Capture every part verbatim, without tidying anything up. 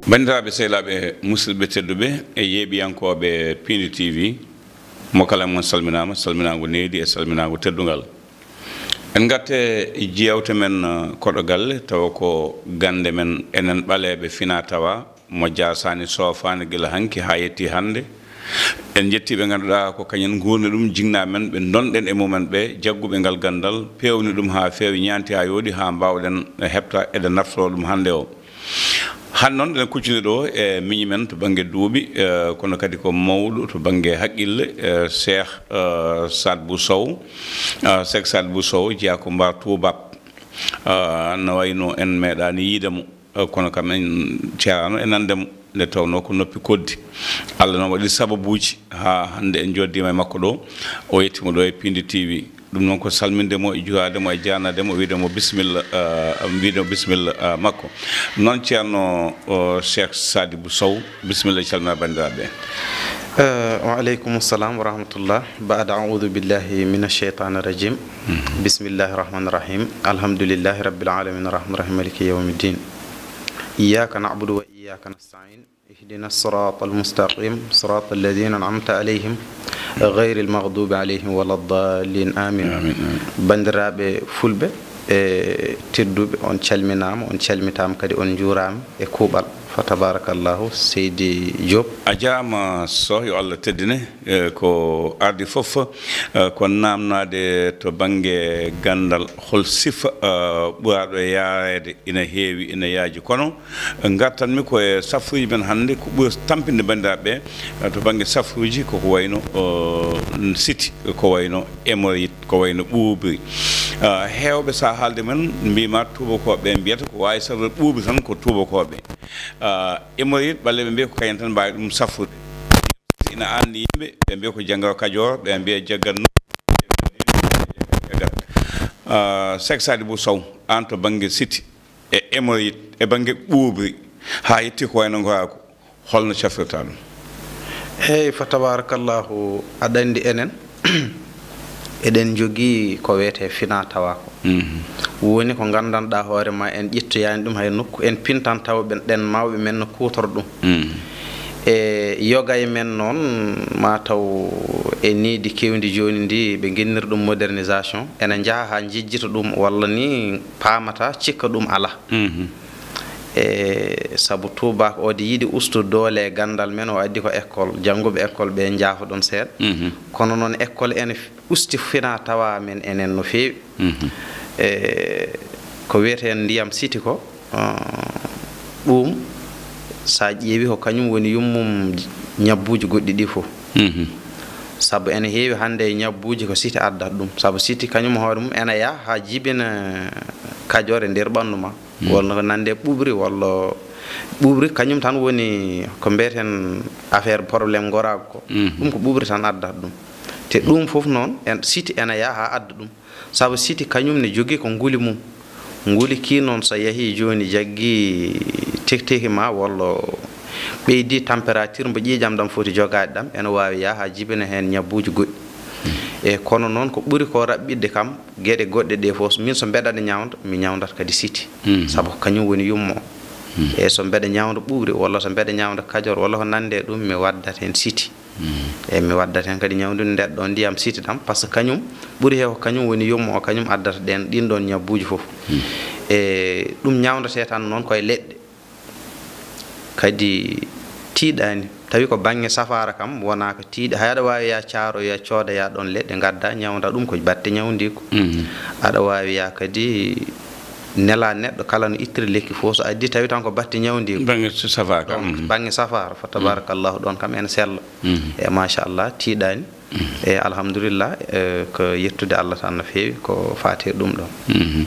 Banndiraaɓe, sehilaaɓe, musidɓe tedduɓe e yeeɓiyankooɓe Piindi T V, mo kala mon salminaama, salminaango needi e salminaango teddungal. En ngatte jeewte men, eh, koɗo galle, tawa ko gannde men enen ɓaleeɓe finaa tawaa, mo jaasaani soofaani gila hanki haa yetti hannde. En njetti ɓe ngannduɗaa ko kañum nguurni ɗum, jinnaaɓe men ɓe ndonɗen e mumen ɓe, jagguɓe ngal ganndal, peewni ɗum haa feewi, ñaanti haa yooɗi, haa mbaawɗen heɓta eɗen naftoro ɗum hannde o. Hannde noon, eɗen kuccini ɗo e miñi men to bannge duuɓi, eh, kono kadi ko mawɗo to bannge haqqille, eh, Cheikh, eh, Saad Bou Sow, eh, Cheikh Saad Bou Sow, jeyaa ko mbar Tuubak. Eh, no wayno en meeɗaani yiide mo, eh, kono kam en ceeraano e nande mo, nde tawnoo ko noppi koddi. Allah noon waɗi sababuuji haa hannde en njoddiima e makko ɗo, o yetti mo ɗo e Piindi T V. Ɗum noon ko salminde mo, e juuraade mo, e jaanaade mo, wiide mo bisimilla, eh, wiide mo bisimilla, eh, makko. Noon Ceerno, o, Cheikh Sadibou Sow, bisimilla, calmina banndiraaɓe. Eh, wa aleykum salam wa rahmatullah. Baada audu billahi min asheytani rajim. Mhm. Bismillahi rahmani rahim. Alhamdulillahi rabbil alamin, rahmani rahim, maliki yawmi ddin. Iyyaka na'budu wa iyyaka nasta'in. Ihdina sirata almustaqim, sirata alladhina an'amta alayhim, ghayril maghdubi alayhim wala ddallin. Amin. Amin, amin. Banndiraaɓe fulɓe e tedduɓe, on calminaama, on calmitaama kadi, on njuuraama e kuuɓal. Fa tabarakallahu, Seydi Diop. A jaaraama Soh, yo Allah teddine. Eh, ko ardi fof, eh, ko naamnaade to bannge ganndal, hol sifa, eh, ɓuraaɗo yaareede? Ina heewi, ina yaaji, kono ngartanmi ko e safuuji men hannde, ko ɓuri tampinde banndiraaɓe ɓe, eh, to bannge safuuji, ko ko wayno, eh, siti, ko wayno hémorroïde, ko wayno ɓuuɓri. Eh, heewɓe, so a haalde men, mbiima tuubakooɓe ɓe mbiyata ko waawi safrude ɓuuɓri tan ko tuubakooɓe. Eh, hémorroïde, ɓaleeɓe mbiya ko kañum tan mbaawi ɗum safrude. Ina anndi yimɓe, ɓe mbiya ko janngo Kajoor, ɓe mbiya jaggat no-, jaggat. Ah, Seek Sadibou Sow, aan to bannge siti e hémorroïde, e bannge ɓuuɓri, haa yetti ko wayno ngoraagu, holno cafrirta ɗum? Eey, fa tabarakallahu, aɗa anndi enen, eɗen njogii ko wiyetee finaa tawaa ko. Mhm. Woni ko nganndanɗaa hoore ma, en ƴettoyaani ɗum hay nokku, en pintan tawa ɓen, ɗen mawɓe men no kuutora ɗum. Mhm. E yoga e men noon, ma taw e needi keewndi jooni ndi, ɓe ngenniri ɗum modernisation, ena njaha haa njejjita ɗum, walla ni paamata, cikka ɗum alaa. Mhm. E sabu tuubaako o de yiɗi ustude doole e ganndal men, o addi ko école, jannguɓe école ɓe njaafoɗon seeɗa. Mhm. Kono noon école ene f-, usti finaa tawaa men enen no feewi. Mhm. E ko wiyetee ndiyam siti ko, ah, ɗum, so a ƴeewi, ko kañum woni yummum ñabbuuji goɗɗi ɗi fof. Mhm. Sabu ene heewi hannde e ñabbuuji ko siti addata ɗum. Sabu siti kañum hoore mum ene yaha haa jibina Kajoor e nder ɓanndu ma. Mm. Walla ko nande ɓuuɓri, walla ɓuuɓri kañum tan woni ko mbiyeten affaire problème ngoraagu ko. Mhm. Ɗum ko ɓuuɓri tan addata ɗum. Te ɗum fof noon, en, siti ene yaha haa adda ɗum. Sabu siti kañum ne jogii ko nguli mum. Nguli ki noon, so yahii jooni, jaggii tekteki ma, walla ɓeydii température mbo ƴiiƴam ɗam foti jogaade ɗam, ene waawi yaha haa jibina heen ñabbuuji goɗɗi. E kono noon, ko ɓuri ko raɓɓiɗde kam, geɗe goɗɗe ɗe fof, min so mbeɗa ñawnda, mi ñawndata kadi siti. Mm. Sabu ko kañum woni yummo o. Mm. E so mbeɗa ñawnda ɓuuɓri, walla so mbeɗa ñawnda kajoor, walla ko nande e ɗum, mi waddat heen siti. Mm. E mi waddat heen kadi ñawndude nden ɗon ndiyam siti ɗam, par ce que kañum ɓuri heew ko kañum woni yummo o, kañum addata ɗen, ɗin ɗon ñabbuuji fof. Mm. E ɗum ñawndatee tan noon koye leɗɗe. Kadi tiiɗaani. Tawi ko bannge safaara kam wonaa ko tiiɗi. Hay aɗa waawi yaa caaro, yaa cooda, yaa ɗoon leɗɗe ngadda, ñawnda ɗum ko batte ñawndiigu. Mhm. Aɗa waawi yaa kadi nela neɗɗo kala no ittiri lekki fof, so addi tawi tan ko batte ñawndiigu. Bannge safaara kam. Donc, mhm, bannge safaara, fa tabarakallahu, ɗoon kam ene sella. Mhm. E machallah, tiiɗaani. E alhamdulillah, e ko yettude Allah tan no feewi ko faati e ɗum ɗon. Mhm.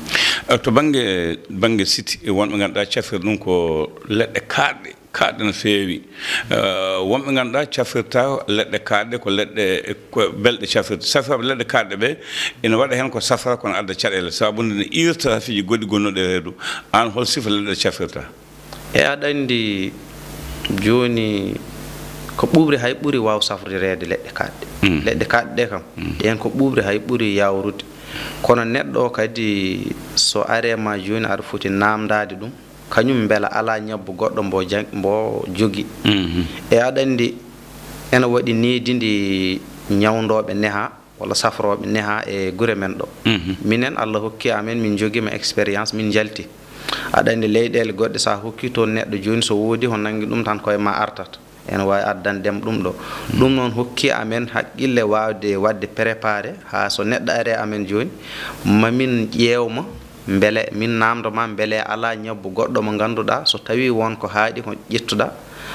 E to bannge, bannge siti, e wonɓe ngannduɗaa cafrirta ɗum ko leɗɗe kaaɗɗe, kaaɗɗe no feewi. E, wonɓe ngannduɗaa cafrirta leɗɗe kaaɗɗe ko leɗɗe, ko belɗe cafrirta. Safrirɓe leɗɗe kaaɗɗe ɓe, ina waɗa heen ko safra, kono adda caɗeele. Sabu nde ne iirta safiiji goɗɗi gonnuɗi e reedu. Aan, hol sifa leɗɗe cafrirta? E aɗa anndi, jooni ko ɓuuɓri hay ɓuri waaw safrireede leɗɗe kaaɗɗe. Mm. Leɗɗe kaaɗɗe ɗe kam, mm, ɗeen ko ɓuuɓri hay ɓuri yaawrude. Kono neɗɗo o kadi, so aree ma jooni, aɗa foti naamndaade ɗum, kañum mbela alaa ñabbu goɗɗo mbo jag-, mbo jogi. Mhm. E aɗa anndi, ena waɗi needi ndi ñawndooɓe nehaa walla safrooɓe nehaa e gure men ɗo. Mhm. Minen, Allah hokki amen, min njogiima expérience, min njalti. Aɗa anndi, leyɗeele goɗɗe, so a hokkii toon neɗɗo jooni, so woodi ko nanngi ɗum tan, ko e ma artata. Ene waawi addande mo ɗum ɗo. Ɗum noon hokki amen haqqille waawde waɗde préparé haa so neɗɗo ari e amen jooni, ma min ƴeew ma, mbele min naamndo ma, mbele alaa ñabbu goɗɗo mo ngannduɗaa, so tawii won ko haaɗi ko ƴettuɗaa,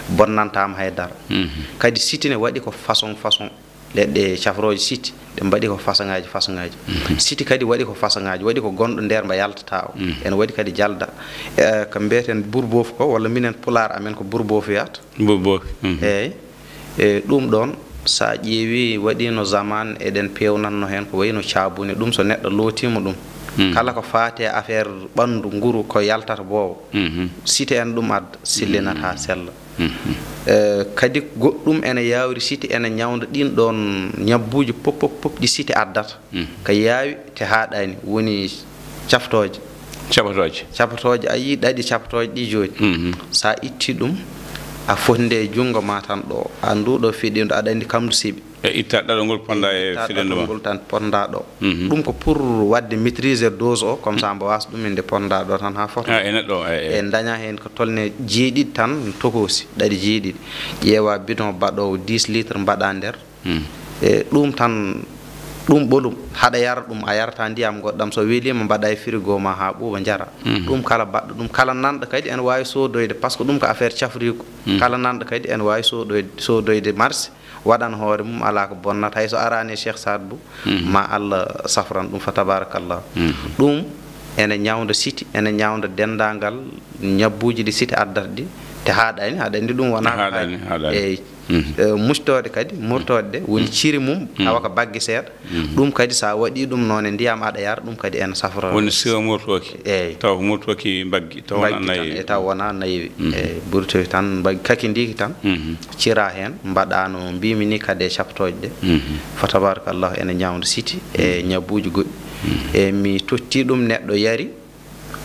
bonnantaa mo hay dara. Mhm. Kadi siti ne waɗi ko façon façon. Leɗɗe cafrooje siti, ɗe mbaɗi ko façon ŋaaji, façon ŋaaji. Mhm. Siti kadi waɗi ko façon ŋaaji, waɗi ko gonɗo nder mba yaltataa o. Mhm. Ene waɗi kadi jalda. E, ko mbiyeten burbof ko, walla minen pulaar amen ko burbof wiyata. Burbof. Mhm. Eeyi. E, ɗum ɗoon, so a ƴeewi, waɗiino zaman, eɗen peewnatno heen ko wayno caabune, ɗum so neɗɗo lootiima ɗum. Mhm. Kala ko faati e affaire ɓanndu, nguru, ko yaltata boobo. Mhm. Siti en ɗum adda, sillinat haa sella. Mhm. Eh, kadi goɗɗum ene yaawri siti ene ñawnda ɗin ɗoon ñabbuuji pop, pop, pop ɗi siti addata. Mhm. Ka yaawi te haaɗaani, woni caftooje. Cabatooje. Cabatooje, a yii ɗaɗi cabatooje ɗi jooni. Mhm. So a itti ɗum, a fotnde e junngo ma tan ɗo. A ndu ɗo fiɗindo, aɗa anndi kam ndu siɓi. E itta ɗaɗol ngol ponda e itta fiɗendu ɗaɗol ma. Ngol tan ponda ɗo. Mhm. Ɗum ko pour waɗde maîtriser dose o, comme ça mbo wasa ɗum inde ponda ɗo tan haa fota. Ah, e neɗɗo o, e, e. E daña heen ko tolne jeeɗiɗi tan tokosi, ɗaɗi jeeɗiɗi. Ƴeewa bidon baɗoowo dix litres mbaɗa nder. Mhm. E ɗum tan, ɗum ɓolum, haɗa yara ɗum, a yarata ndiyam goɗɗam, so welima mbaɗa e frigo ma haa ɓuuɓa njara. Mhm. Ɗum kala baɗɗo ɗum, kala nanɗo kadi ene waawi sodoyde, par ce que ɗum ko affaire cafrigo. Mhm. Kala nanɗo kadi ene waawi sodoyde, sodoyde marché. Waɗan hoore mum, alaa ko bonnata. Hay so araani e Cheikh Saad Bou, mhm, ma Allah safran ɗum, fa tabarakallah. Mhm. Ɗum ene ñawnda siti, ene ñawnda denndaangal ñabbuuji ɗi siti addata ɗi, te haaɗaani, aɗa anndi ɗum wonaa ko haaɗaani, haaɗaani. Eey. Mhm. Eh, muctooɗe kadi, murtooɗe ɗe, woni, mhm, ciri mum, mhm, tawa ko bagge seeɗa. Mhm. Ɗum kadi, so a waɗii ɗum noon e ndiyam aɗa yara, ɗum kadi ene safra. Woni sira murtooki. Eey. Taw ko murtooki mbaggi, taw wona nayi. Mbaggi tan, e taw wona nayi. Mhm. Eey, burtooki tan, mbaggi kakindiiki tan. Mhm. Cira heen, mbaɗa no mbimi ni kadi e caftooje ɗe. Mhm. Fa tabarakallah, ene ñawnda siti e, mhm, ñabbuuji goɗɗi. Mhm. E mi totti ɗum, neɗɗo yari,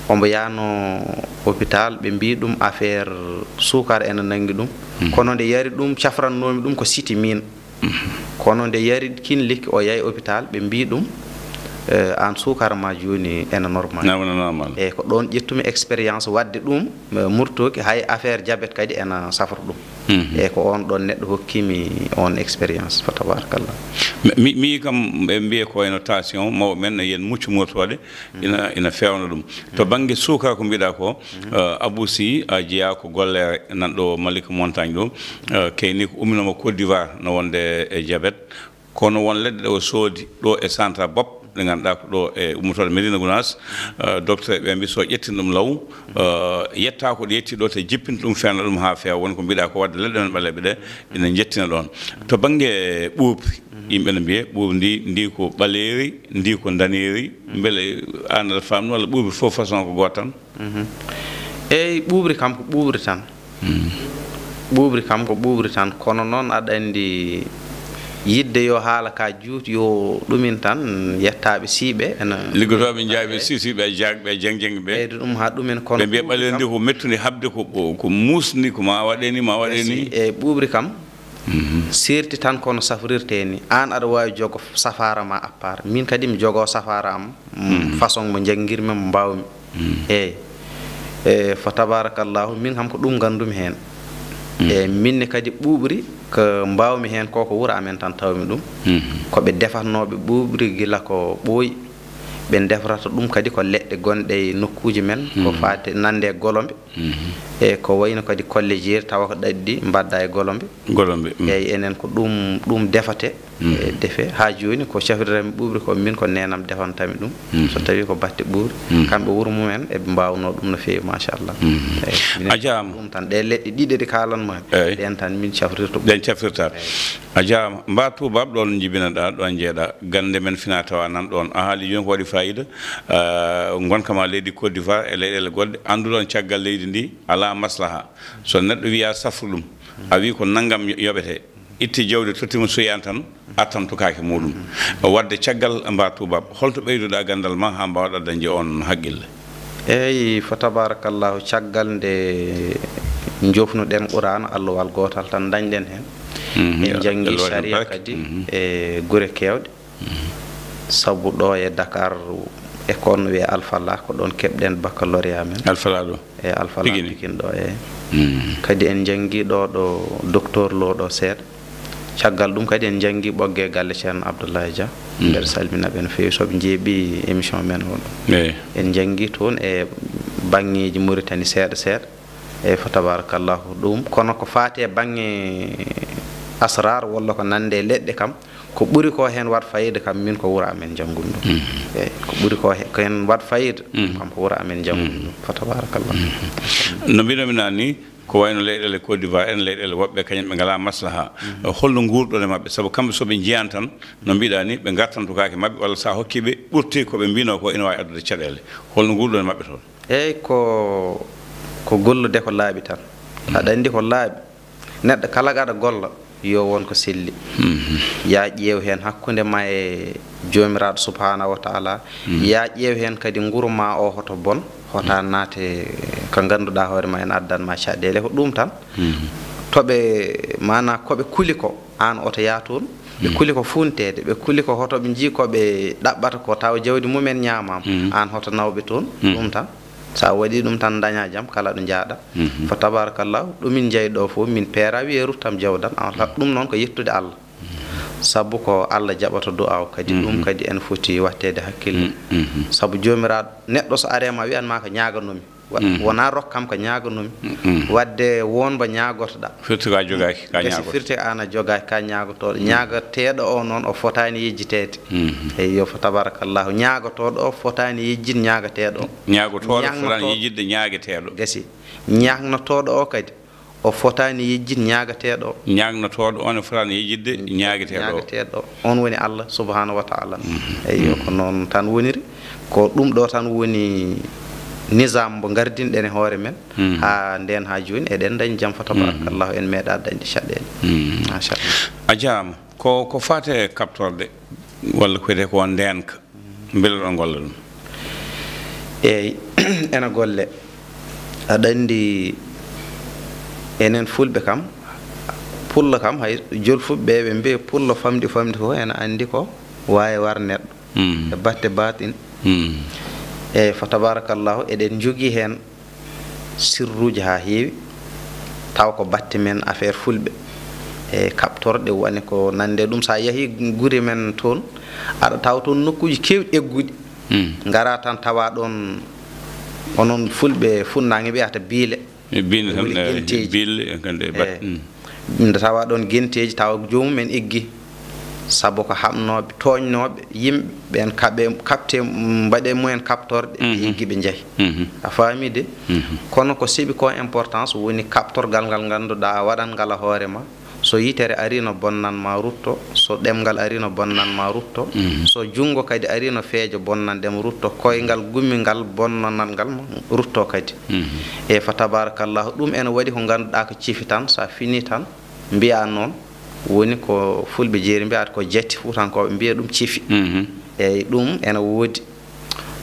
omo yaano hôpital, ɓe mbi ɗum affaire suukar ene nanngi ɗum. Mhm. Kono nde yari ɗum, cafrannoomi ɗum ko siti min. Mhm. Kono nde yari kin lekki, o yahi hôpital, ɓe mbi ɗum, eh, aan suukar ma jooni ene normal. Na wona normal. Eey, ko ɗoon ƴettumi expérience waɗde ɗum, eh, murtooki, hay affaire diabète kadi ene safra ɗum. Mhm. Eey, ko oon ɗoon neɗɗo hokkimi oon expérience, fa tabarakallah. Mi, mi, mi kam, ɓe mbiye ko wayno tension, mawɓe men, yen muccu murtooɗe, ina, ina feewna ɗum. To bannge suukar ko mbiɗa ko, eh, Abou Sy, a jeyaa ko gollere nan ɗo Malika Montagne ɗo, eh, kayni ko umminooma Côte d'Ivoire no wonde e diabète. Kono won leɗɗe ɗe o soodi ɗo e centre Bopp, ɗe ngannduɗaa ko ɗo e ummotooɗo Médina Gounass, eh, docteur ɓe mbi so ƴettin ɗum law, eh, yetta ko ɗe yetti ɗo te jippinta ɗum, feewna ɗum haa feewa. Woni ko mbiɗa ko waɗde leɗɗe men ɓaleeɓe ɗe ina njettina ɗoon. To bannge ɓuuɓri, yimɓe no mbiye ɓuuɓri ndi, ndi ko ɓaleeri, ndi ko ndaneeri, mbele aan aɗa faamno walla ɓuuɓri fof façon ko gooto tan? Mhm. Eey, ɓuuɓri kam ko ɓuuɓri tan. Mm. Ɓuuɓri kam ko ɓuuɓri tan, kono noon aɗa anndi yiɗde yo haala ka juut, yo ɗumin tan, yettaaɓe siiɓe ena liggotooɓe njaaɓe, eey, sisiiɓe e jaagɓe e jeng-jeng ɓe. Ɓeydo ɗum haa ɗumen, kono ɓe mbiya ɓuuɓri ɓaleeri ndi kam ko mettundi haɓde, ko, ko, ko muusndi, ko ma waɗe ni, ma waɗe ni. Merci. E ɓuuɓri kam, mhm, seerti tan kono safrirte ni. Aan aɗa waawi jogo safaara ma à part. Min kadi mi jogo safaara am, mm, mhm, façon mo njanngirmi, mo mbaawmi. Mm. Eey. E, fa tabarakallahu, min kam ko ɗum nganndumi heen. Mm. E, minne kadi ɓuuɓri ko mbaawmi heen ko, ko wuro amen tan tawmi ɗum. Mhm. Ko ɓe defatnooɓe ɓuuɓri gila ko ɓooyi. Ɓe ndefrata ɗum kadi ko leɗɗe gonɗe e nokkuuji men, ko, mhm, faati nannde e golombe. Mhm. E ko wayno kadi kollejeeri, tawa ko ɗaɗi ɗi mbaɗɗa e golombe. Golombe, mm. Eey, enen ko ɗum, ɗum defate, mm, e defe. Haa jooni ko cafrirami ɓuuɓri ko min, ko neenam defantami ɗum. Mm. So tawii ko batte ɓuuɓri, mm, kamɓe wuro mumen eɓe mbaawno ɗum no feewi, machallah. Mm. Eey, minen a jaaraama. Ɗum tan, ɗe leɗɗe ɗiɗi ɗe kaalanmi, eey, ɗeen tan min cafrirta ɓuuɓri. Ɗeen cafrirta. Eey. A jaaraama. Mba tuubaab ɗoon njibinaɗaa, ɗoon njeeɗaa. Gannde men fina tawa nan ɗoon. A haali jooni ko waɗi faayiida. Ah, ngonka ma leydi Côte d'Ivoire e leyɗeele goɗɗe. Annduɗon caggal leydi ndi alaa maslaha. So neɗɗo wiya safru ɗum, a wi ko nanngam yo-, yoɓete. Itti jawdi, totti mo, so yiyaani tan, artan tukaake muuɗum. Waɗde caggal mba tuubaaba, holto ɓeyduɗaa ganndal ma haa mbaawɗaa dañde oon haqqille? Eey, fa tabarakallahu, caggal nde njofnuɗen Qur'aana, allowal gootal tan ndañɗen heen. Mhm, en njanngi sariya kadi e gure keewɗe. Sabu ɗo e Dakar, école no wiyee Alfala, ko ɗoon keɓɗen baccalauréat men. Alfala ɗo? E Alfala Pikine. Pikine ɗo, e. Mm. Kadi en njanngi ɗo, ɗo docteur Lo ɗo seeɗa. Caggal ɗum kadi en njanngi Ɓoggee galle Ceerno Abdoulaye Dia. Mm. Mbeɗa salmina ɓe no feewi so ɓe njeeɓi émission men oɗo. Eey. En njanngi toon e baŋŋeeji Mauritanie seeɗa seeɗa. Eey, fa tabarakallahu ɗum. Kono ko faati e baŋŋe asrar walla ko nande e leɗɗe kam, ko ɓuri ko heen waɗ fayida kam, min ko wuro amen njanngun ɗum. Mhm. Eey, ko ɓuri ko he-, ko heen waɗ fayida, mhm, kam ko wuro amen njanngun, mhm, ɗum. Fa tabarakallahu. Mhm. No mbiɗo mi naan ni, ko wayno leyɗeele Côte d'Ivoire en, leyɗeele woɓɓe, kañum ɓe ngalaa maslaha. Mhm. Holno nguurɗon e maɓɓe? Sabu kamɓe so ɓe njiyaani tan, no mbiɗa ni, ɓe ngartan tukaake maɓɓe, walla so a hokkii ɓe, ɓurti ko ɓe mbino ko ina waawi addude caɗeele. Holno nguurɗon e maɓɓe toon? Eey, ko, ko gollude ko laaɓi tan. Mhm. Aɗa anndi ko laaɓi, neɗɗo kala gaɗa golla, yo won ko selli. Mhm. Ya ƴeew heen hakkunde ma e Joomiraaɗo Subhaanahu wa Taala. Mhm. Ya ƴeew heen kadi nguru ma o hoto bon, hota, mhm, naate ko ngannduɗaa hoore ma ene addan ma caɗeele. Ko ɗum tan. Mhm. To ɓe, maanaa ko ɓe kuli ko, aan oto yaa toon. Ɓe, mhm, kuli ko funteede, ɓe kuli ko hoto ɓe njii ko ɓe ɗaɓɓata ko, tawa jawdi mumen ñaamaama. Mhm. Aan hoto nawɓe toon, mhm, ɗum tan. So a waɗii ɗum tan, ndañaa jam kala ɗo njaaɗa. Mhm. Fa tabarakallahu, ɗo min njeyi ɗo fof, min peera wiyee ruttam jawdam, en fait, mhm, ɗum noon ko yettude Allah. Mhm. Sabu ko Allah jaɓata du'aaw kadi, mhm, ɗum kadi ene foti waɗteede hakkille. Mhm. Sabu Joomiraaɗo, neɗɗo so ari e ma wiyan ma ko ñaaganoomi. Wa-, mhm, wonaa rokkam ko ñaaganoomi. Mhm. Waɗde won mbo ñaagotoɗaa. Firti ko a jogaaki, ka ñaagoto. Gasi firti aan a jogaaki, ka ñaagotooɗo. Mhm. Ñaagateeɗo o noon, o fotaani yejjiteede. Mhm. Eyyo, fa tabarakallahu. Ñaagotooɗo o fotaani yejjit ñaagateeɗo o. Ñaagotooɗo fotaani yejjitde ñaageteeɗo. Gasi. Ñaagnotooɗo o kadi, o fotaani yejjit ñaagateeɗo o. Ñaagnotooɗo o ne fotaani yejjitde ñaageteeɗo o. Ñaageteeɗo o. On woni Allah subhanahu wa ta'ala. Mhm. Eyyo, mhm, ko noon tan woniri. Ko ɗum ɗo tan woni nizaam mbo ngardinɗen e hoore men. Mhm. Haa ndeen haa jooni, eɗen ndañi jam, fa tabarakallahu, mhm, en meeɗaa dañde caɗeele. Mhm. Machallah. A jaaraama. Ko, ko faati e kaɓtorɗe, walla ko wiyetee ko ndeenka, mbele ɗon golla ɗum? Eey, ena golle. Aɗa anndi, enen Fulɓe kam, Pullo kam, hay Jolfuɓe ɓe, ɓe mbiya Pullo famɗi famɗi fof, ena anndi ko waawi war neɗɗo. Mm. E batte baatin. Mm. Eey, fa tabarakallahu, eɗen njogii heen sirruuji haa heewi, taw ko batte men affaire Fulɓe, e kaɓtorɗe woni ko nande ɗum. So a yahii gure men toon, aɗa tawa toon nokkuuji keewɗi egguɗi. Mm. Ngara tan tawa ɗoon, onon Fulɓe Fuɗnaange mbiyata biile. E biile tan, woni, eh, genteeji. Biile, eh, kadi, eh, bat-, mm. Nde tawa ɗoon genteeji, tawa joomum en eggi. Sabu ko haɓnooɓe, tooñnooɓe yimɓe ɓeen, kaɓe, kaɓte, mm, mbaɗe mumen kaɓtorɗe, mhm, eggi ɓe njahi. Mhm. A faami de? Mhm. Kono ko seɓi ko importance woni kaɓtorgal ngal ngannduɗaa a waɗan ngal a hoore ma. So yitere ari no bonnan ma rutto, so ɗemngal ari no bonnan ma rutto, mhm, so junngo kadi ari no feejo bonnan ɗem rutto, koyngal gummingal bonnanal ngal ma rutto kadi. Mhm. E fa tabarakallahu, ɗum ene waɗi ko ngannduɗaa ko cifi tan, so a fini tan, mbiya noon, woni ko Fulɓe jeeri mbiyata ko jatti, Fuutankooɓe mbiya ɗum cifi. Mhm. Eey, ɗum ene woodi.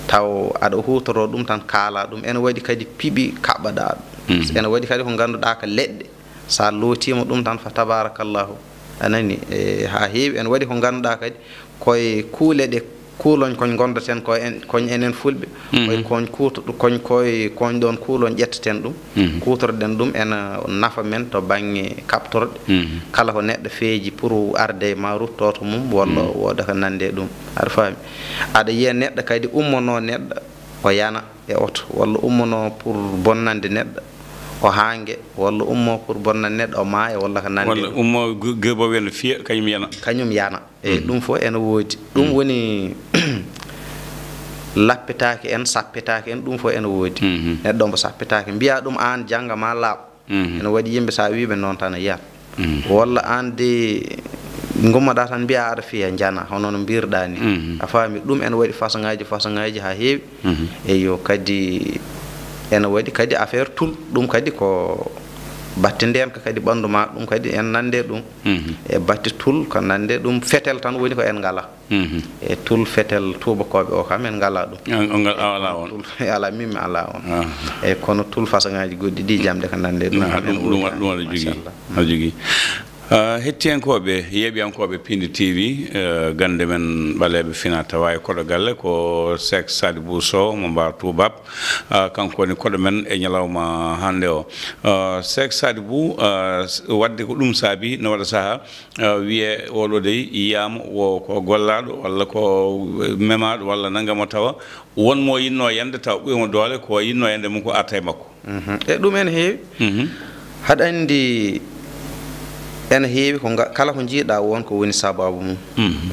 Taw aɗa huutoroo ɗum tan, kaalaa ɗum. Ene waɗi kadi piɓi kaɓɓaɗaa ɗum. Mhm. Ene waɗi kadi ko ngannduɗaa ko leɗɗe. So a lootiima ɗum tan, fa tabarakallahu. A nani? E, haa heewi. Ene waɗi ko ngannduɗaa kadi koye kuule ɗe kuuloñ koñ ngondaten ko en, koñ enen Fulɓe. Mhm. Koye koñ kuuto-, koñ koye koñ ɗoon kuuloñ ƴetteten ɗum. Mhm. Kuutorɗen ɗum ena nafa men to baŋŋe kaɓtorɗe. Mhm. Kala ko neɗɗo feeji pour arde e ma rutto to mum, walla, mhm, wooda ko nande e ɗum. Aɗa faami? Aɗa yiya neɗɗo kadi ummono neɗɗo o yana e oto, walla ummono pour bonnande neɗɗo o haange, walla ummo pour bonnande neɗɗo o maaya, walla ko nande e ɗum. Walla ummo gu-, gebo wiyata fiya, kañum yana. Kañum yana. Eey, mhm, ɗum fof ene woodi. Ɗum, mhm, woni lappetaake en, sappetaake en, ɗum fof ene woodi. Mhm. Neɗɗo mbo sappetaake, mbiya ɗum aan jannga ma laaɓ. Mhm. Ene waɗi yimɓe, so a wii ɓe noon tan a yiyat. Mhm. Walla aan de ngummoɗaa tan mbiya aɗa fiya, njana, hono no mbirɗaa ni. Mhm. A faami, ɗum ene waɗi façon ŋaaji, façon ŋaaji haa heewi. Mhm. Eyyo, kadi ene waɗi kadi affaire tul, ɗum kadi ko Batte ndeenka kadi ɓanndu ma, ɗum kadi en nande ɗum. Mhm. E batte tul ko nande ɗum, fetel tan woni ko en ngala. Mhm. E tul fetel tuubakooɓe o kam en ngala ɗum. On, on ngal, a, ala on. Tul, ala min mi ala on. Ah. E kono tul façon ngaji goɗɗi ɗi jamɗe ko nande ɗum. Ah, kam en ɗum, ɗum, woodi ɗum aɗa jogii. Machallah. Aɗa jogii. Ah, hettiyankooɓe, yeeɓiyankooɓe Pindi T V, eh, gannde men ɓaleeɓe fina tawa e koɗo galle ko Seek Sadibou Sow mo Mbar Toubab. Ah, kanko woni koɗo men e ñalawma hannde o. Ah, Seek Sadibou, ah, s-, waɗde ko ɗum saabi no waɗa sahaa, ah, wiyee oɗo dey yiyaama wo ko gollaaɗo walla ko memaaɗo walla nanngamo tawa won mo yinnoo yande tawa ɓuri mo doole ko yinnoo yande mum ko arta e makko. Mhm. E ɗum ene heewi. Mhm. Haɗa anndi ene heewi ko nga-, kala ko njiiɗa won ko woni sababu mum. Mhm.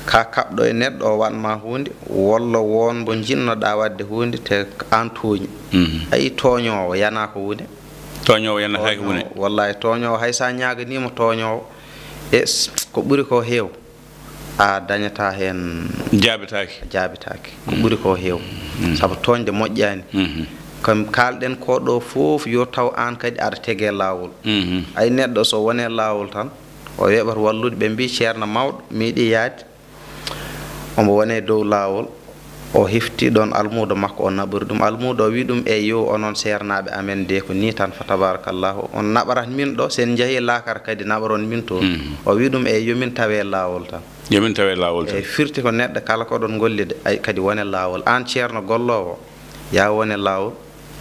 Ka kaɓɗo e neɗɗo o waɗma huunde, walla won mbo njiɗnoɗa waɗde huunde te aan tooñi. Mhm. Ayi tooñoowo yana ko woni. Tooñoowo yana hay ko woni. Tooñoowo, wallahi tooñoowo hay sa ñaaganiima tooñoowo. E s-, ko ɓuri ko heew. A dañataa heen. Jaabitaake. Jaabitaake. Ko ɓuri ko heew. Mm. Sabu tooñde moƴƴaani. Mhm. Kam kaalɗen ko ɗo fof yo taw aan kadi aɗa tege laawol. Mhm. Ay neɗɗo so wone laawol tan, o weɓata wallude. Ɓe mbii ceerno mawɗo, mi yiɗi yaade. Omo wone dow laawol. O hefti ɗoon almuudo makko, o naɓori ɗum. Almuudo o wi ɗum, "Eey, yo onon seernaaɓe amen de, ko nii tan, fa tabarakallahu. On naɓarat min ɗo, sen njahii laakara kadi naɓaron min toon." Mhm. O wi ɗum, "Eey, yo min tawe laawol tan." Yo min tawe laawol tan. Eey, firti ko neɗɗo kala ko ɗon gollide, ay, kadi wone laawol. Aan ceerno golloowo, yaa wone laawol,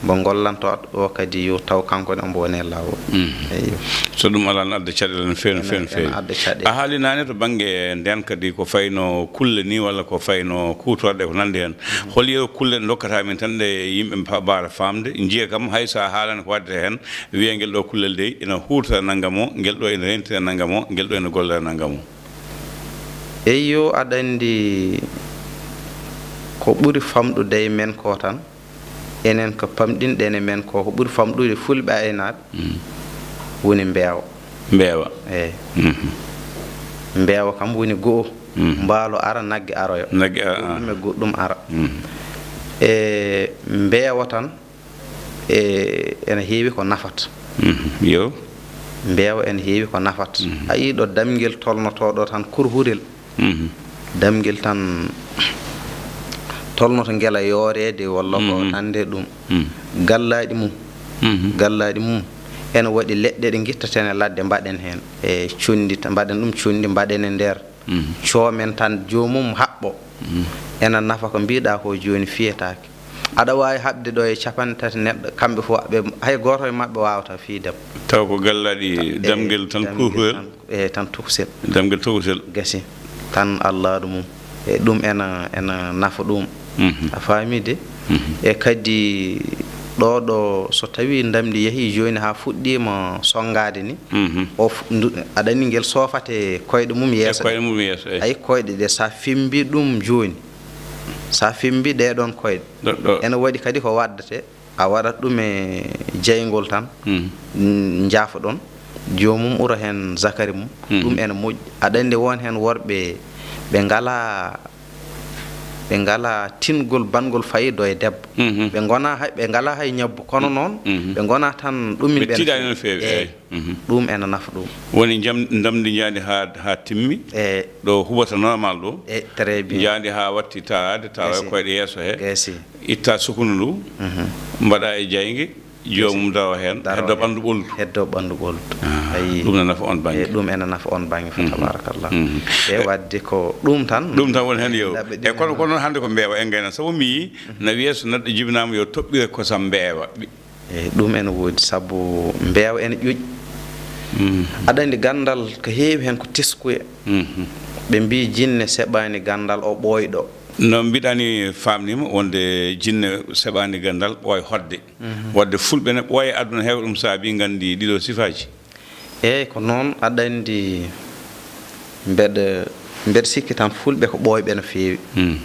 mbo ngollanto o kadi yo taw kanko ne omo wone laawol. Mhm. Eey. So ɗum alaa, ne adda caɗeele no feewi, no feewi, no feewi. Ene adda caɗeele. A haali naane to bannge ndeen kadi ko fayno kulle ni walla ko fayno kuutorɗe ko nanndi heen. Mhm. Hol yeru kulle ndokkata min tan ɗe yimɓe mba-, mbaara faamde, njiya kam hay so a haalani ko waɗde heen, wiya ngel ɗo kullel dey ina huutora nanngam o, ngel ɗo ina rentira nanngam o, ngel ɗo ina gollira nanngam o. Eyyo, aɗa anndi ko ɓuri famɗude e men ko tan, enen ko pamɗinɗen e men ko, ko ɓuri famɗude fulɓe e aynaaɓe, mm, woni mbeewa. Mbeewa. Eey. Mhm. Mbeewa kam woni go'o, mhm, mbaalo ara, nagge aroya. Nagge ara, goɗɗum e goɗɗum ara. Mhm. E mbeewa tan, e, ene heewi ko nafata. Mhm. Yo. Mbeewa ene heewi ko nafata. Mhm. A yii ɗo damngel tolnotooɗo tan kurhurel. Mhm. Damngel tan tolnoto ngela yooreede walla ko, mhm, nande ɗum. Mhm. Gallaaɗi mum. Mhm. Gallaaɗi mum. Ene waɗi leɗɗe ɗe ngittaten e ladde, mbaɗen heen e conndi, ta-, mbaɗen ɗum conndi, mbaɗen e nder. Mhm. Coomen tan joomum haɓɓo. Mhm. Ena nafa ko mbiɗa ko jooni fiyetaake. Aɗa waawi haɓde ɗo e capanɗe tati neɗɗo, kamɓe fof, ɓe, hay gooto e maɓɓe waawata fiidem. Taw ko gallaaɗi. E, damngel tan damngel kurhel. Tan, e, tan tokusel. Damngel tokusel. Gasi. Tan allaaɗo mum. E ɗum ena, ena nafa ɗum. Mhm. A faami de? Mhm. E kadi ɗo ɗo so tawii ndamndi yahii jooni haa fuɗɗiima sonngaade ni, mhm, o fu-, ndu-, aɗa anndi ngel soofate koyɗe mum yeeso. E koyɗe mum yeeso, eey. Ay koyɗe ɗe, so a femmbi ɗum jooni, so a femmbi ɗee ɗoon koyɗe, ɗo, ɗo, ene waɗi kadi ko waɗdete, a waɗat ɗum e jeyngol tan, mm, mm, njaafoɗon, joomum ura heen zakari mum, mm, ɗum ene moƴƴi. Aɗa anndi won heen worɓe ɓe ngalaa, ɓe ngalaa tingol banngol faydo e debbo. Mhm. Ɓe ngonaa hay, ɓe ngalaa hay ñabbu, kono noon, mhm, ɓe ngonaa tan ɗum ɓe tiiɗaani no feewi, eey, eey. Mhm. Ɗum ena nafa ɗum. Woni jam-, ndamndi njaadi haa, haa timmi. Eey. Ɗo huɓata normal ɗo. Eey, très bien. Njaadi haa watti taaraade, tawa e koyɗe yeeso he. Gasi. Itta sukundu ndu, mhm, mbaɗa e jaynge, joomum daro heen, daro heddo heen ɓanndu ɓoldu. Heddo ɓanndu ɓoldu. Ah, ayi, ɗum ne nafa on bannge. Eey, ɗum ena nafa on bannge, fa, mhm, tabarakallah. Mhm. E waɗde ko ɗum tan. Ɗum tan woni heen, yo. E kono, kono hannde ko mbeewa en ngayna. Sabu mi yii, mhm, na wiyee so neɗɗo jibinaama yo toɓɓire kosam mbeewa. Eey, ɗum ene woodi, sabu mbeewa ene ƴoƴi. Mm. Aɗa anndi ganndal ko heewi heen ko teskuya. Mhm. Ɓe mbii jinne seɓaani ganndal o ɓooyɗo. No mbiɗa ni faamniima wonde jinne seɓaani ganndal ɓooy hoɗde. Mhm. Waɗde fulɓe ne ɓooya aduna heewa, ɗum saabi nganndi ɗiɗo sifaaji. Eey, ko noon, aɗa anndi mbeɗa, mbeɗa sikki tan fulɓe ko ɓooyɓe no feewi. Hmm.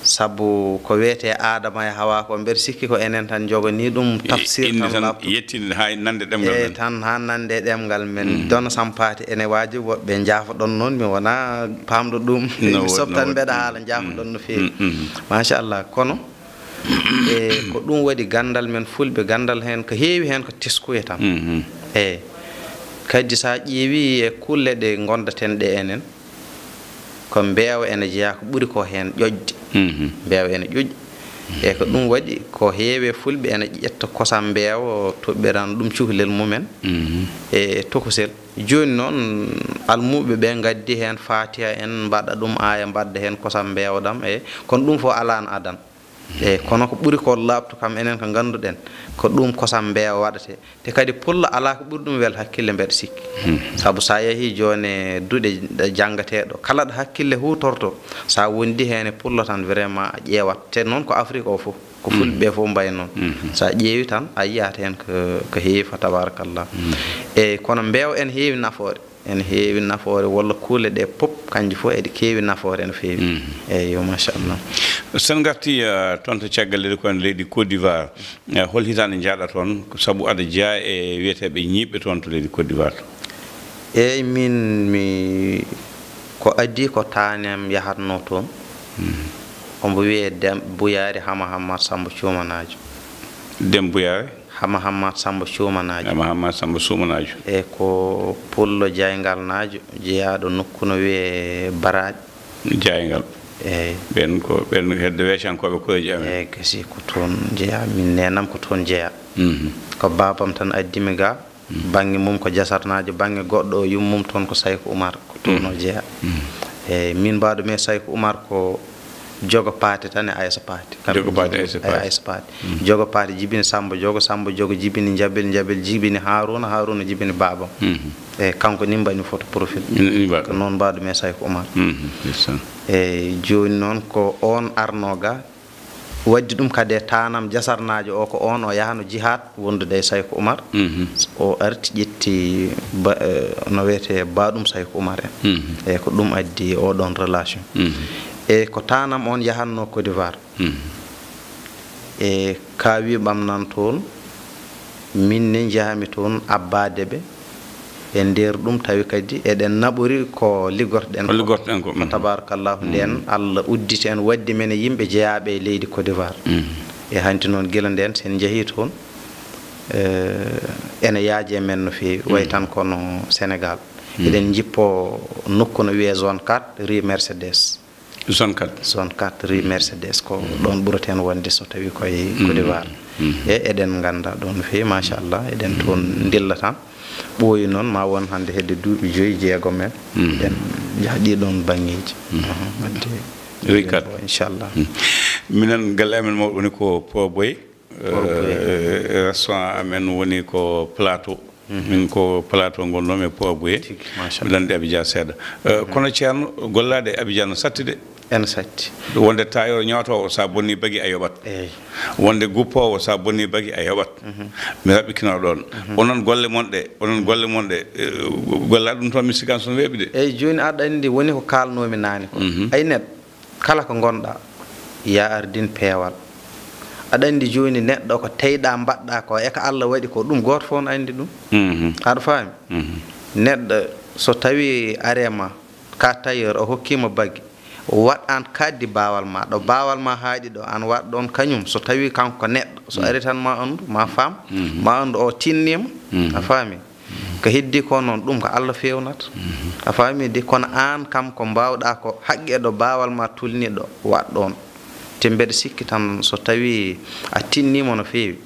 Sabu ko wiyetee Aadama e Hawa ko, mbeɗa sikki ko enen tan njoganii ɗum tafsir indi tan tan, laɓɗo. Yettinde haa nande ɗemngal men. Eey, tan haa nande ɗemngal men. Hmm. Dona Sampaati, ene waaji woɓɓe njaafoɗon noon, mi wonaa paamɗo ɗum. No mi woodi, softan no woodi. Mbeɗa haala, njaafoɗon no feewi. Hmm, hmm. Machallah, kono E ko ɗum waɗi ganndal men Fulɓe, ganndal heen ko heewi heen ko teskuya tan. Mhm. Eeyi. Kadi so a ƴeewi e kulle ɗe ngonndaten ɗe enen, ko mbeewa ene jeyaa ko ɓuri ko heen ƴoƴde. Mhm. Mbeewa ene ƴoƴi. E ko ɗum waɗi ko heewi e Fulɓe ene ƴetta kosam mbeewa, toɓɓirana ɗum cukalel mumen. Mhm. E tokosel. Jooni noon, almuuɓe ɓe ngaddi heen Faatiha en, mbaɗa ɗum aaya, mbadda heen kosam mbeewa ɗam, e kono ɗum fof alaano adan. E kono ko ɓuri ko laaɓtu kam enen ko ngannduɗen, ko ɗum kosam mbeewa waɗate. Te kadi pullo alaa ko ɓuri ɗum wel hakkille mbeɗa sikki. Hmm. Sabu so a yehii jooni e duɗe ɗe janngateeɗo, kala ɗo hakkille huutorto, so a wondi heen e pullo tan vraiment a ƴeewat. Te noon ko Afrik o fof, ko Fulɓe ɓe fof mbayi noon. Mhm. So a ƴeewi tan a yiyat heen ko, ko heewi fa tabarakallah. Mhm. Eeyi, kono mbeewa ene heewi nafoore. Ene heewi nafoore, walla kuule ɗe pop, kanji fof eɗe keewi nafoore no feewi. Mhm. Eeyo, machallah. So en ngartii, eh, toon to caggal leydi ko en leydi Côte d'Ivoire, eh, hol hitaande njaaɗa toon? Ko sabu aɗa jeyaa e wiyeteeɓe ñiiɓɓe toon to leydi Côte d'Ivoire to? Eeyi, min mi, ko adii ko taanam yahatnoo toon. Mhm. Omo wiyee Dem Buyaari Hama Hammat Sammba Cuumanaajo. Dem Buyaari? Hama Hammat Sammba Cuumanaajo. Hama Hammat Sammba Cuumanaajo. E ko pullo jaayngalnaajo, jeyaaɗo nokku no wiyee Baraaɗi. Jaayngal. Eeyi. Ɓeen ko, ɓeen hedde weecankooɓe koreeji amen. Eeyi, gasi ko toon jeyaa. Min neenam ko toon jeyaa. Mhm. Ko baabam tan addi mi ga. Mhm. Baŋŋe mum ko Jasarnaajo, baŋŋe goɗɗo o yummum toon ko Sayko Umar, ko toon o jeyaa. Mhm. Eeyi, min mbaɗo mi e Sayko Umar ko Jogo Paate tan e Aysa Paate. Kamɓe Jogo Paate, jibini, Aysa Paate. Aysa Paate. Mm. Jogo Paate jibini Sammba Jogo, Sammba Jogo jibini Njabel, Njabel jibini Haaruna, Haaruna jibini baabam. Mhm. E kanko ni mbaɗmi photo profil. Ni, ni mbaɗa. Ko noon mbaɗo mi e Sayko Umar. Mhm, ndeysaan. E jooni noon ko oon arno ga, waddi ɗum kadi e taanam Jasarnaajo o, ko oon o yahano jihaad wondude e Sayko Umar. Mhm. O arti ƴetti ba, eh, no wiyetee Baɗum Sayko Umar en. Mhm. E ko ɗum addi oɗon relation. Mhm. E ko taanam on yahatnoo Côte d'Ivoire. Mhm. E kaawiiɓam nan toon, min ne njahami toon abbaade ɓe. E nder ɗum tawi kadi eɗen naɓori ko liggortoɗen ko. Ko liggortoɗen ko, mhm. Tabarakallahu, nden Allah udditi en, waddi men e yimɓe jeyaaɓe e leydi Côte d'Ivoire. Mhm. E hanti noon gila nden, sen njahii toon, eh, ene yaaji e men no feewi, way tan kono Sénégal. Mhm. Eɗen njippoo nokku no wiyee zone quatre, rue Mercedes. Zone quatre. Zone quatre, rue Mercedes, ko ɗoon ɓuraten wonde so tawi koye Côte d'Ivoire. Mhm. E eɗen ngannda ɗoon no feewi, machallah, eɗen toon ndilla tan. Ɓooyi noon, ma won hannde hedde duuɓi joyi, jeegom en. Mhm. Eɗen njaha ɗii ɗoon baŋŋeeji. Mhm. Aha, wadde rue quatre. Inchallah. Mhm. Minen galle amen mawɗo woni ko Poboy. Poboy. Eh, restaurant amen woni ko Plateau. Mhm. Min ko Plateau ngonnomi e Poboye. Tigi, machallah. Mbiɗa anndi Abidjan seeɗa. Eh, kono Ceerno, gollaade Abidjan no satti de. Ene satti. Wonde tailleur ñootoowo, so a bonni bagi a yoɓat. Eeyi. Wonde guppoowo, so a bonni bagi a yoɓat. Mhm. Mi raɓɓikinoo ɗoon. Mhm. Onon golle mon ɗe, onon golle mon ɗe, eh, gollaaɗe ɗum toon mi sikkan so weeɓi de. Eeyi, jooni aɗa anndi woni ko kaalnoomi naane ko. Mhm. Ay neɗɗo, kala ko ngonɗaa, ya ardin peewal. Aɗa anndi jooni neɗɗo ko teyɗaa mbaɗɗaa ko e ko Allah waɗi ko, ɗum gooto fof no anndi ɗum. Mhm. Aɗa faami? Mhm. Neɗɗo so tawii arema ka tailleur o hokkiima bagi, waɗ aan kaaddi baawal ma, ɗo baawal ma haaɗi ɗo, aan waɗ ɗoon kañum. So tawii kanko ko neɗɗo, so ari tan ma anndu, ma faam, ma anndu o tinniima. Mhm. A faami? Ko heddii ko noon, ɗum ko Allah feewnata. Mhm. A faami de? Kono aan kam ko mbaawɗaa ko, haqqe ɗo baawal ma tolnii ɗo, waɗ ɗoon. Te mbeɗa sikki tan so tawii a tinniima no feewi,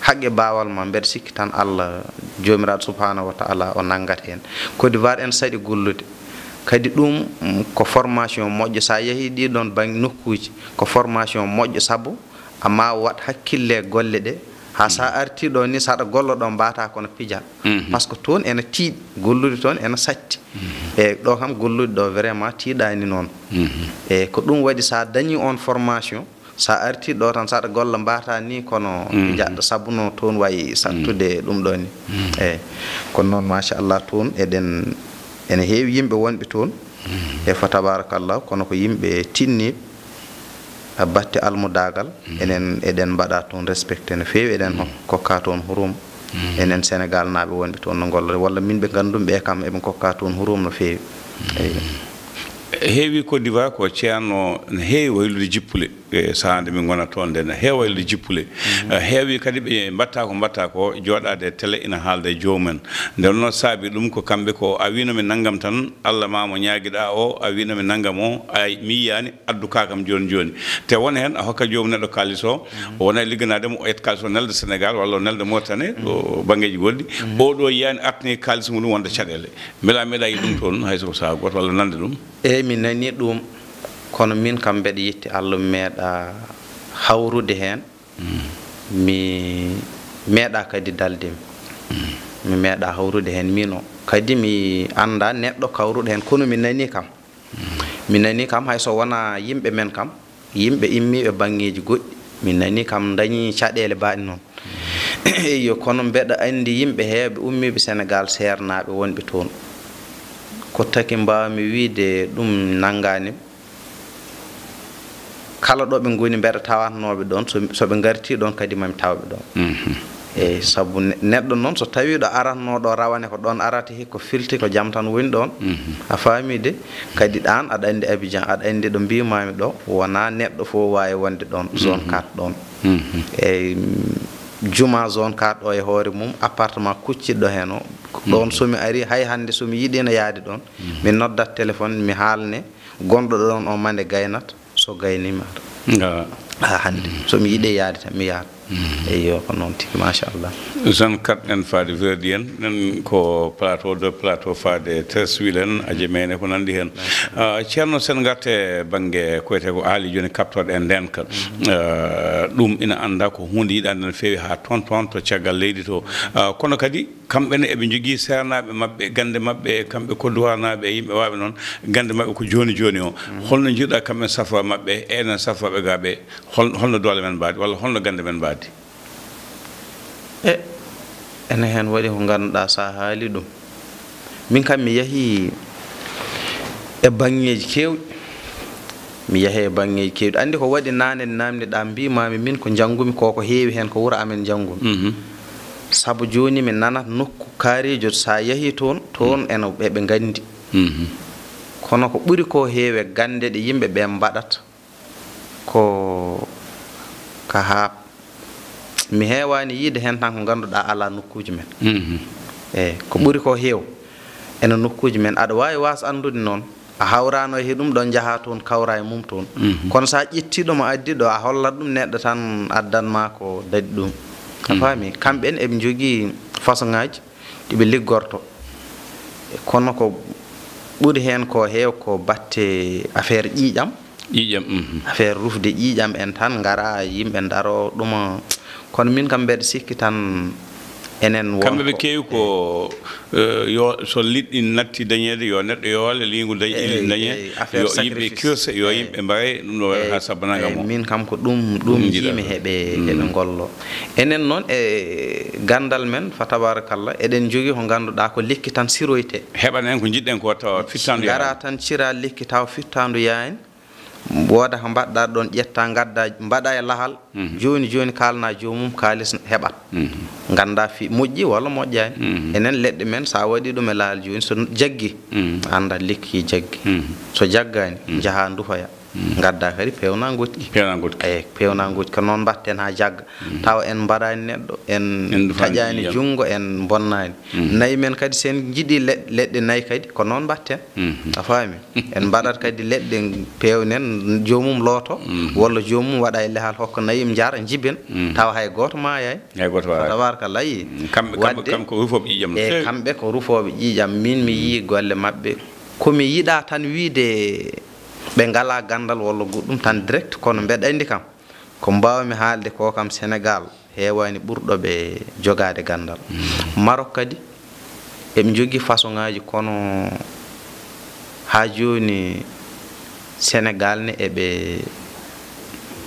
haqqe baawal ma, mbeɗa sikki tan Allah Joomiraaɗo Subhaanahu wa Ta'ala o nanngat heen. Côte d'Ivoire ene saɗi gollude. Kadi ɗum, mm, ko formation moƴƴo. So a yehii ɗii ɗoon baŋ-, nokkuuji, ko formation moƴƴo, sabu a ma waɗ hakkille e golle ɗe, haa so a artii ɗo ni, so aɗa golla ɗo, mbaata kono pija. Mhm. Par ce que toon ene tiiɗi, gollude toon ene satti. Mhm. E ɗo kam gollude ɗo vraiment tiiɗaani noon. Mhm. E ko ɗum waɗi so a dañii oon formation, so a artii ɗo tan, so aɗa golla mbaata ni kono pijaɗo, sabu no toon wayi sattude ɗum ɗo ni. Mhm. Eeyi. Kono noon machallah toon eɗen, ene heewi yimɓe wonɓe toon. Mhm. E fa tabarakallah, kono ko yimɓe tinniiɓe. A batte almudaagal, enen eɗen mbaɗa toon respecté no feewi, eɗen hok-, kokka toon hurum. Enen Sénégal naaɓe wonɓe toon no ngolla, walla min ɓe nganndumi ɓe kam eɓe kokka toon hurum no feewi. Eyi. Heewi Côte d'Ivoire ko Ceerno no heewi waylude jippule. E sahaa nde min ngonata toon nde, ne heewa e jippule. Eh, heewi kadi ɓe mbaɗta ko mbaɗta ko, jooɗaade e télé ina haalda e joomum en. Nde wonnoo saabi ɗum ko kamɓe ko a wiino mi nanngam tan, Alla ma mo ñaagiɗaa o, a wiino mi nanngam o, ay, mi yiyaani, addu kaa kam jooni jooni. Te won heen a hokka joomum neɗɗo kaalis o, o wona e ligganaade mo, o ƴetta kaalis o nelda Sénégal walla o nelda Mauritanie, ɗo banngeeji goɗɗi. O ɗo yiyaani artani kaalis mum wonde caɗeele. Mbela meeɗa yiɗ ɗum toon, hay so ko sahaa gooto walla nande ɗum? Eey, mi nanii ɗum, kono miin kam mbeɗa yetti Alla, mi meeɗaa hawrude heen. Mi meeɗaa kadi dalde mi. Mi meeɗaa hawrude heen miin o. Kadi mi anndaa neɗɗo kawruɗo heen, kono mi nanii kam. Mi nanii kam, hay so wonaa yimɓe men kam, yimɓe immiiɓe banngeeji goɗɗi, mi nanii kam ndañii caɗeele baaɗe noon. Eyyo, kono mbeɗa anndi yimɓe heewɓe ummiiɓe Senegaal, seernaaɓe wonɓe toon. Ko taki mbaawmi wiyde ɗum nanngaani. Kala ɗo ɓe ngoni, mbeɗa tawatnooɓe ɗoon, so, so ɓe ngartii ɗoon kadi, mami tawɓe ɗoon. Mhm. Eey, sabu ne-, neɗɗo noon, so tawiiɗo aratnoo ɗo rawane, ko ɗoon arata, hikka filti, ko jam tan woni ɗoon. Mhm. A faamii de? Kadi ɗaan, aɗa anndi Abidjan, aɗa anndi ɗo mbiimaami ɗo, wonaa neɗɗo fof waawi wonde ɗoon, zone Mhm. quatre ɗoon. Mhm. Eey, mm, juma zone quatre ɗo e hoore mum, appartement kucciɗo heen o, ɗoon Mhm. so mi arii, hay hannde so mi yiɗiino yahde ɗoon, Mhm. mi noddat téléphone, mi haalne, gonɗo ɗoon o mande gaynat, so gayni mi ara. Haa hannde. So mi yiɗi yahde tan, mi yahat. Eyyo, ko noon tigi, machallah. Zone quatre en faade Verdi en, en ko plateau deux, plateau faade Treichville en, Adjemene, ko nanndi heen. Ah, Ceerno, sen ngarte bannge ko wiyetee ko aali jooni, kaɓtooɗe e ndeenka. Ah, ɗum ina anndaa ko huunde yiɗaande no feewi haa toon, toon to caggal leydi to. Ah, kono kadi, kamɓe ne eɓe njogii seernaaɓe maɓɓe, gannde maɓɓe, kamɓe Kodduwaarnaaɓe e yimɓe waawɓe noon, gannde maɓɓe ko jooni jooni o. Holno njiɗɗaa kamɓe safo maɓɓe, e enen safooɓe gaa ɓe, hol-, holno doole men mbaadi, walla holno gannde men mbaadi? E, ene heen waɗi ko ngannduɗaa, so a haali ɗum. Min kam, mi yahii e baŋŋeeji keewɗi. Mi yahii e baŋŋeeji keewɗi. Anndi ko waɗi naane, naamndiɗaa, mbiimaami min ko njanngumi ko, ko heewi heen ko wuro amen njanngumi. Mhm. Sabu jooni mi nanat nokku kaariijo, so a yahii toon, toon ene ɓe, ɓe nganndi. Mhm. Kono ko ɓuri ko heewe gannde ɗe yimɓe ɓe mbaɗata ko ka haa mi heewaani yiide heen tan ko ngannduɗaa alaa nokkuuji men. Mhm. Eey, ko ɓuri ko heew ene nokkuuji men. Aɗa waawi waas anndude noon, a hawraano e ɗum ɗoon, njahaa toon, kawraa e mum toon. Mhm. Kono so a ƴettii ɗum, a addii ɗo, a hollat ɗum neɗɗo tan, addan ma ko daɗi ɗum. A Mhm. faami? Kamɓe en eɓe njogii façon ŋaaji ɗi ɓe liggorto. Kono ko ɓuri heen ko heew ko batte affaire ƴiiƴam. Ƴiiƴam, mhm. Affaire rufde ƴiiƴam en tan, ngara yimɓe ndaro ɗuma. Kono min kam mbeɗa sikki tan enen won Kamɓe ɓe ko keewi ko, eh, yo so liɗɗi natti dañeede, yo neɗɗo yo walla liingu dañ-, Eey, liɗɗi dañee, eey, affaire yo yimɓe sacrifice. Kirse, yo Eey. Yimɓe mbaye ɗum ɗo Eey, haa sabbanaango eey, mo. Min kam ko ɗum, ɗum Ɗum njiimi njiɗaa. Heɓe, heɓe Mhm. ngollo. Enen noon e ganndal men, fa tabarakallah, eɗen njogii ko ngannduɗaa ko lekki tan siroytee. Heɓana en ko njiɗɗen ko tawa fittaandu Ngara yaani. Tan cira lekki tawa fittaandu yaani. Wooda ko mbaɗɗaa ɗoon, ƴetta, ngadda, mbaɗa e lahal. Mhm. Jooni, jooni kaalna joomum, kaalis heɓat. Mhm. Ngannda fi moƴƴi walla moƴƴaani. Mhm. Enen leɗɗe men, so a waɗii ɗum e lahal jooni, so jaggi, Mhm. a anndat lekki jaggi. Mhm. So jaggaani, Mhm. njaha ndufoya. Mhm. Ngadda kadi peewna ngoɗki. Peewna ngoɗki. Eey, peewna ngoɗki. Ko noon mbaɗten haa jagga. Mhm. Tawa en mbaraani neɗɗo, en En ndufaani taƴaani ƴiiƴam. Junngo, en mbonnaani. Mhm. Nayi men kadi, so en njiɗii leɗ-, leɗɗe nayi kadi, ko noon mbaɗten. Mhm. A faami? En mbaɗat kadi leɗɗe peewnen, joomum looto, Mhm. walla joomum waɗa e lehal, hokka nayi, njaara, njiben, Mhm. tawa hay gooto maayaani. Hay gooto maayaani. Tabaarkalla, a yii. Mhm. Kamɓe, kamɓe, Waɗde, kamɓe ko rufooɓe ƴiiƴam no e feewi. Kamɓe ko rufooɓe ƴiiƴam. Min mi Mhm. yii golle maɓɓe. Ko mi yiɗaa tan wiyde ɓe ngalaa ganndal walla goɗɗum tan direct, kono mbeɗa anndi kam, ko mbaawmi haalde ko kam, Senegaal heewaani ɓurɗo ɓe jogaade ganndal. Mm. Marok kadi, eɓe njogii façon ŋaaji, kono haa jooni Senegaal ne eɓe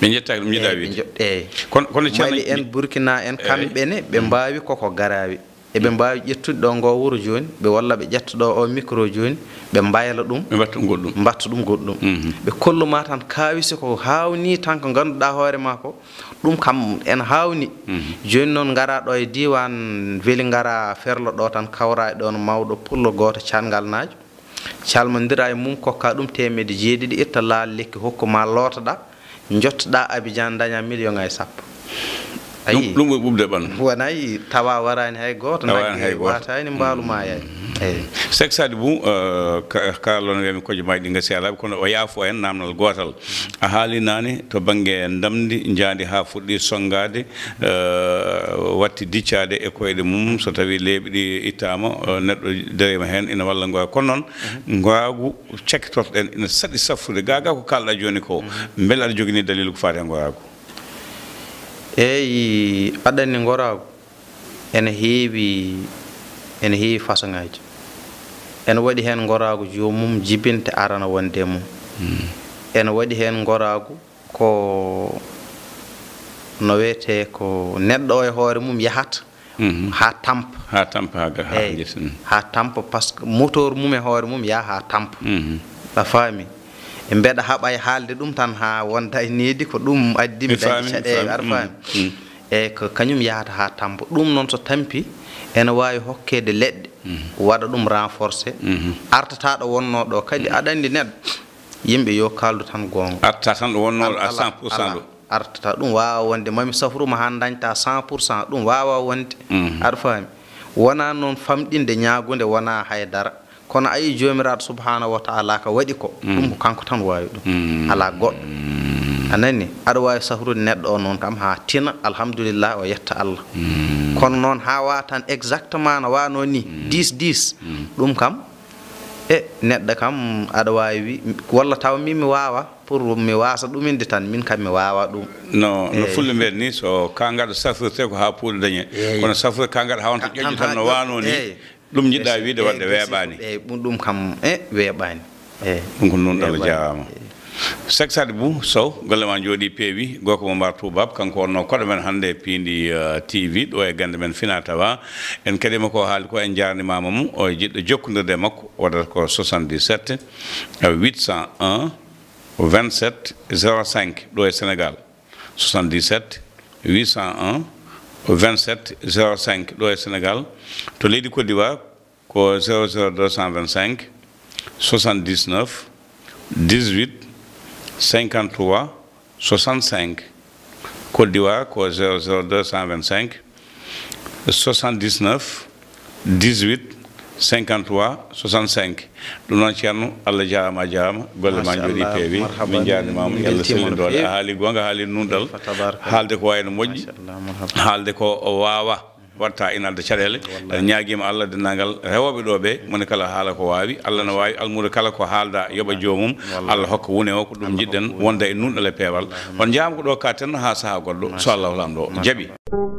Ɓe njettaaki ɗum, njiɗaa eey, ɓe wiide. Njo-, eey. Kono, kono Ceerno Mali en, Burkina en, eey. Kamɓe ne, ɓe Mm. mbaawi koko garaawi. Eɓe mbaawi ƴettude ɗo ngo wuro jooni, ɓe walla ɓe ƴetta ɗo o micro jooni, ɓe mbayla ɗum, Ɓe mbatta ɗum goɗɗum. Mbatta ɗum goɗɗum. Mhm. Ɓe kollu ma tan kaawise ko haawnii tan ko ngannduɗaa hoore maa ko, ɗum kam ene haawni. Mhm. Jooni noon ngaraa ɗo e diiwaan Weli, ngaraa Ferlo ɗo tan, kawraa e ɗoon mawɗo pullo gooto caatngal naajo, calmondiraa e mum, kokkaa ɗum teemedde jeeɗiɗi, itta laal lekki, hokku ma, lootoɗaa. Njottoɗaa Abidjan, ndañaa million e sappo. Ɗum, ɗum ɓuri ɓuuɓde ɓandu. Wonay tawa waraani hay gooto, nagge wataani, mbaalu maayaani. Eyi. Seek Saadi Bum, eh, ka-, kaalon wiyami kojomaaji ɗi ngasi alaaɓe, kono o yaafo en naamnal gootal. A haali naane to bannge ndamndi njaandi haa fuɗɗi sonngaade, eh, watti diccaade e koyɗe mum, so tawii leeɓi ɗi ittaama, eh, neɗɗo dariima heen, ina walla ngoya. Kono noon, ngoyaagu cakkitortoɗen ina saɗi safrude. Gaa gaa ko kaalɗaa jooni ko, mbele aɗa jogini daliilu ko faati e ngoyaagu? Eyi, aɗa anndi ngoyaagu ene heewi, ene heewi fasoŋaaji. Ene waɗi heen ngoyaagu joomum jibinta arana wonde e mum. Ene waɗi heen ngoyaagu ko no wiyetee ko neɗɗo o e hoore mum yahata haa tampa. Haa tampa, haa ga-, haa Eyi, haa tampa, par ce que moteur mum e hoore mum yaha haa tampa. A faami? E mbeɗa haɓa e haalde ɗum tan haa wonda e needi ko ɗum addi mi Mi dañde faami, mi caɗeele, faami. Aɗa faami? Eyi, ko kañum yahata haa tampa. Ɗum noon so tampi, ene waawi hokkeede leɗɗe, waɗa ɗum renforcé, artata ɗo wonnoo ɗo. Kadi aɗa anndi neɗɗo, yimɓe yo kaaldu tan goonga. Artata tan ɗo wonnoo ɗo à cent pour cent ɗo. Artata ɗum waawa wonde, mami safruma haa dañta cent pour cent, ɗum waawa wonde. Aɗa faami? Wonaa noon famɗinde ñaagunde, wonaa hay dara. Kono a yii Joomiraaɗo Subhaanahu wa Taala ka waɗi ko, ɗum ko kanko tan waawi ɗum. Alaa goɗɗo. A nani? Aɗa waawi safrude neɗɗo o noon kam haa tina, alhamdulillah, o yetta Allah. Kono noon haa waawa tan exactement no waanoo ni, dix dix, ɗum kam, e neɗɗo kam aɗa waawi wi-, walla taw min mi waawa, pour mi waasa ɗuminde tan, min kam mi waawa ɗum. No, no Eyi. Fulɓe mbiyata ni, so kaangaɗo safrirte ko haa puuɗe dañe. Eyi. Kono safrirde kaangaɗo haa wonta Tan ƴoƴƴo tan haa no ƴoƴ-, waanoo ni, eyi. Ɗum njiɗɗaa Eyi, wiide eyi, waɗde weeɓaani. Eyi, ɗum, ɗum kam, e, weeɓaani. Eyi. Ɗum ko nuunɗal, Weeɓaani. Jaaraama. Eyi. Seek Saadi Bum Sow, golle maa njooɗii peewi. Gorko mo mbaar tuubaab, kanko wonnoo koɗo men hannde e Piindi, eh, T V, ɗo e gannde men Fina Tawa. En keɗiima ko haali ko, en njaarnimaama mo. O e jiɗɗo jokkondirde e makko, waɗata ko soixante-dix-sept, huit cent un, vingt-sept zéro cinq, ɗo e Sénégal. Soixante-dix-sept, huit cent un, vingt-sept zéro cinq, ɗo e Sénégal. To leydi Côte d'Ivoire, ko zéro zéro deux cent vingt-cinq, soixante-dix-neuf, dix-huit, cinquante-trois, soixante-cinq. Côte d'Ivoire ko zéro zéro deux cent vingt-cinq, soixante-dix-neuf, dix-huit, cinquante-trois, soixante-cinq. Ɗum noon, Ceerno, Allah jaaraama, a jaaraama, golle maa njooɗii peewi. Machallah, marhaban. Min njaarnimaama, Yalla sellin doole. A haali goonga, a haali nuunɗal. Fa tabarakallah. Haalde ko wayi no moƴƴi. Machallah, marhaban. Haalde ko o waawa. Waɗta ina adda caɗeele. Wallahi. En ñaagiima Allah, denndaangal rewooɓe ɗo ɓe, moni kala haala ko waawi. Allah no waawi almuudo kala ko haalda, yoɓa joomum. Wallahi. Allah hokka wune o ko ɗum Allah njiɗɗen, hokka wune. Wonda e nuunɗal e peewal. Wallahi. On njaaraama ko ɗo kaaten haa sahaa goɗɗo, so Allahu Laamɗo jaɓi. Marhaban.